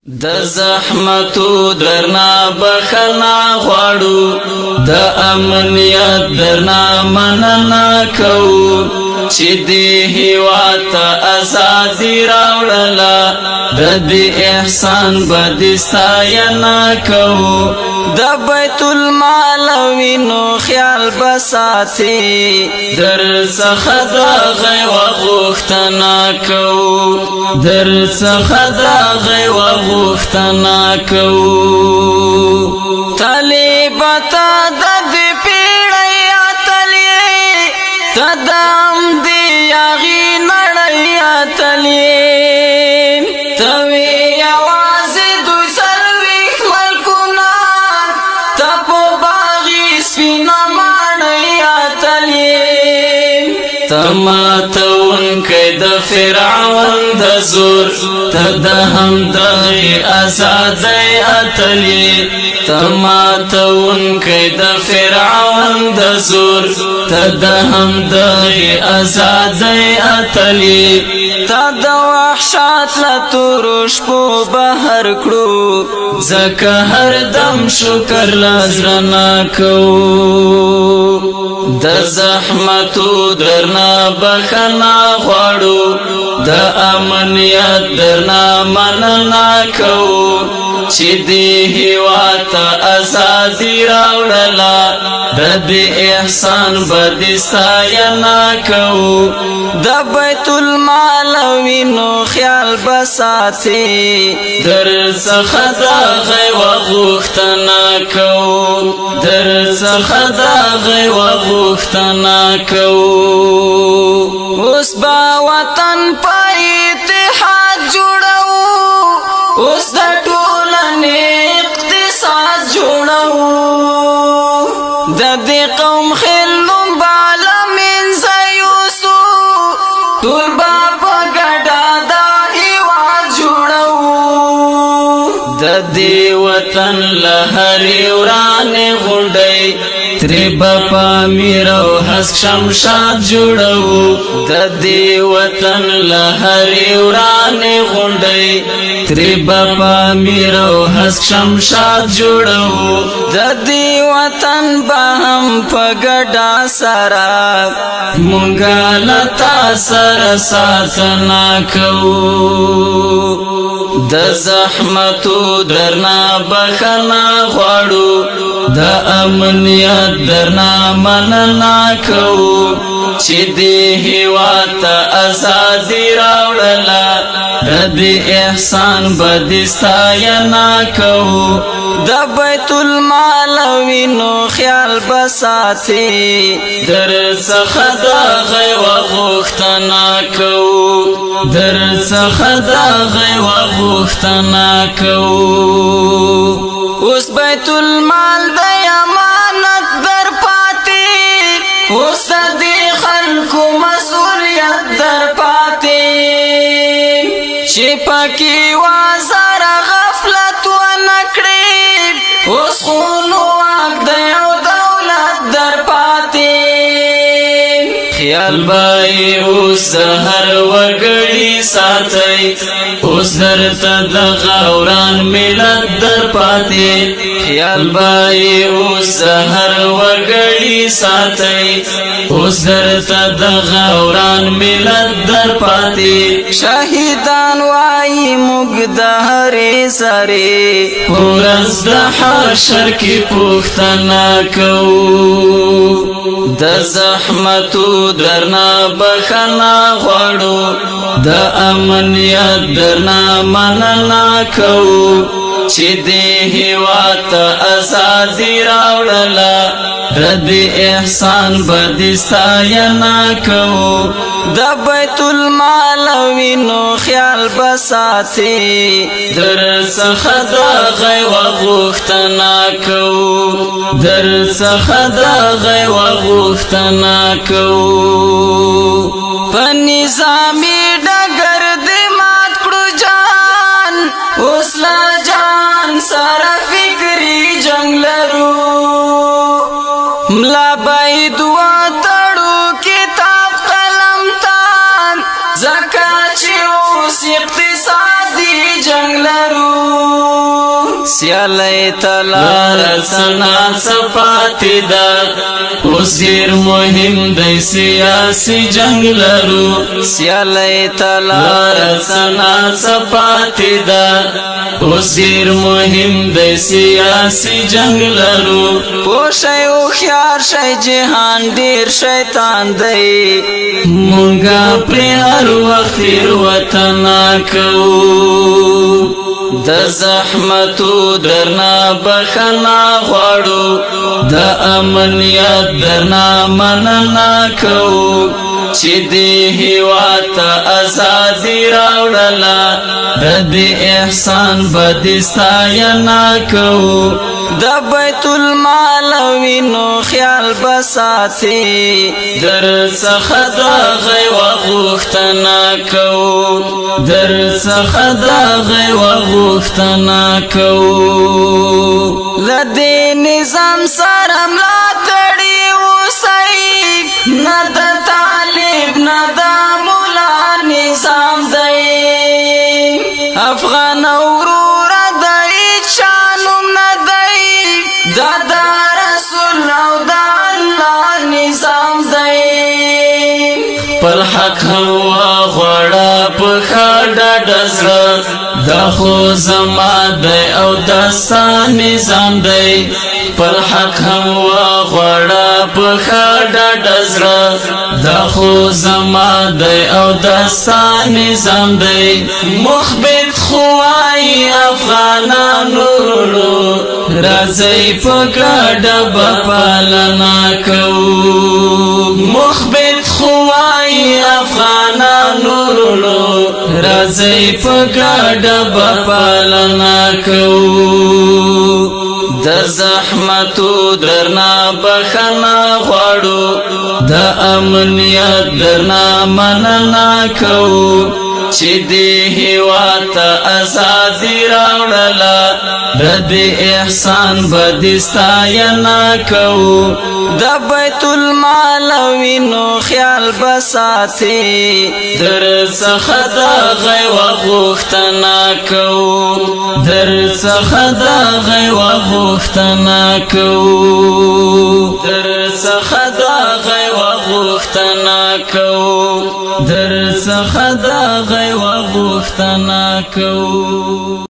د زحمتو درنا بخنا غواړو، د امنیت درنا مننه کوو، چې دې هیواد ته ازادي راوړله، د دې احسان به دې ستاینه کوو. د بیت المال وینو خیال بساتي، در څخه د غیوه غوښتنه کوو، در څخه د غیوه غوښتنه کوو. طالبتا د دې پیړۍ اتلې، تدام دی یاغي نړۍ اتلې، توی आवाज دوی سرویخ ملکونه، تپو باغی سپینا ماڼۍ اتلې. تماتونکی د فرعون د زور، ته د هم دغې ازادۍ اتلې. تماتونکی د فرعون د زور، ته د هم دغې ازادۍ اتلې. تا د وحشت له تورو شپو بهر کړو، ځکه هر دم شکر لزړه نه کوو. د زحمتو درنا بخنا غواړو، د امنیت درنا مننه کوو، چې دې هیواد ته ازادي راوړله، د دې احسان به دې ستاینه کوو. د بیت المال وینو خیال بساتي، در څخه د غیوه غوښتنه کوو، در څخه د غیوه غوښتنه کوو. اوس با وطن په اتحاد جوړو، اوس د ټولنې اقتصاد جوړو، د دې قوم خلوم بالا من زیوسو، ټول با په ګډا دا هیواد جوړو. د دې وطن له هرې ورانې غونډۍ ترې به پامیر او هسک شمشاد جوړو. د دې وطن له هرې ورانې غونډۍ ترې به پامیر او هسک شمشاد جوړو. د دې وطن به هم په ګډا سره مونږه لتا سره ساتنه کوو. د زحمتو درنا بخنا غواړو، د امنیت درنا مننه کوو، چې دې هیواد ته ازادي راوړله، د دې احسان به دې ستاینه کوو. د بیت المال وینو خیال بساتي، در څخه د غیوه غوښتنه کوو، در څخه د غیوه غوښتنه کوو. اوس بیت المال د امانت در پاتې، اوس د دې خلکو مسؤلیت در پاتې، چې پکې وازر غفلت ونکړي، اوس خونو واک د یو دولت در پاتې. خیال بای اوس د هر وګړي ساتي، اوس درته د غوران ملت در پاتې. خیال بای اوس د هر وګړي ساتي، اوس درته د غوران ملت در پاتې. شهیدان وای موږ د هرې سرې، ورځ د حشر کې پوښتنه کوو. د زحمتو درنا بخنا غواړو، د امنیت درنا مننه کوو، چې دې هیواد ته ازادي راوړله، د دې احسان به دې ستاینه کوو. د بیت المال وینو خیال بساتي، در څخه د غیوه غوښتنه کوو، در څخه د غیوه غوښتنه کوو. په نظامی ډګر دې مات کړو جان، اوس لا جان سره فکری جنگ لرو، ملا باید وتړو کتاب قلم تان، ځکه چې اوس اقتصادي جنگ لرو. سیالۍ ته لار لار سنا صفات ده. اوس ډیر مهم دی سیاسي جنگ لرو. سیالۍ ته لار لار سنا صفات ده. اوس ډیر مهم دی سیاسي جنگ لرو. پوه شئ، هوښیار شئ، جهان ډیر شیطان دی. مونږه پرې هر وخت وطن کوو. د زحمتو درنا بخنا غواړو، د امنیت درنا مننه کوو، چې دې هیواد ته ازادي راوړله، د دې احسان به دې ستاینه کوو. د بیت المال وینو خیال بساتي. در څخه د غیوه غوښتنه کوو، در څخه د غیوه غوښتنه کوو. لدې نظام سره ملاتړي اوسئ، نه د طالب نه د مولا نظام دی. افغان وروره، د چا نوم نه دی، دا د رسول او د الله نظام دی. پر حق هم وغواړه په ښه ډاډه زړه، دا خو زما دی او دا ستا نظام دی. پر حق هم وغواړه په ښه ډاډه زړه، دا خو زما دی او دا ستا نظام دی. مخبت خو وایي افغانانو ورونو، راځئ په ګډه به پالنه کوو. مخبت خو وایي افغانانو ورونو، راځئ په ګډه به پالنه کوو. د زحمتو درنا بخنه غواړو، د امنیت درنا مننه کوو، چې دې هیواد ته ازادي راوړله، د دې احسان به دې ستاینه کوو. د بیت المال وینو خیال بساتي. در څخه د غیوه غوښتنه کوو، در څخه د غیوه غوښتنه کوو، در څخه د غیوه غوښتنه کوو، در څخه د غیوه غوښتنه کوو.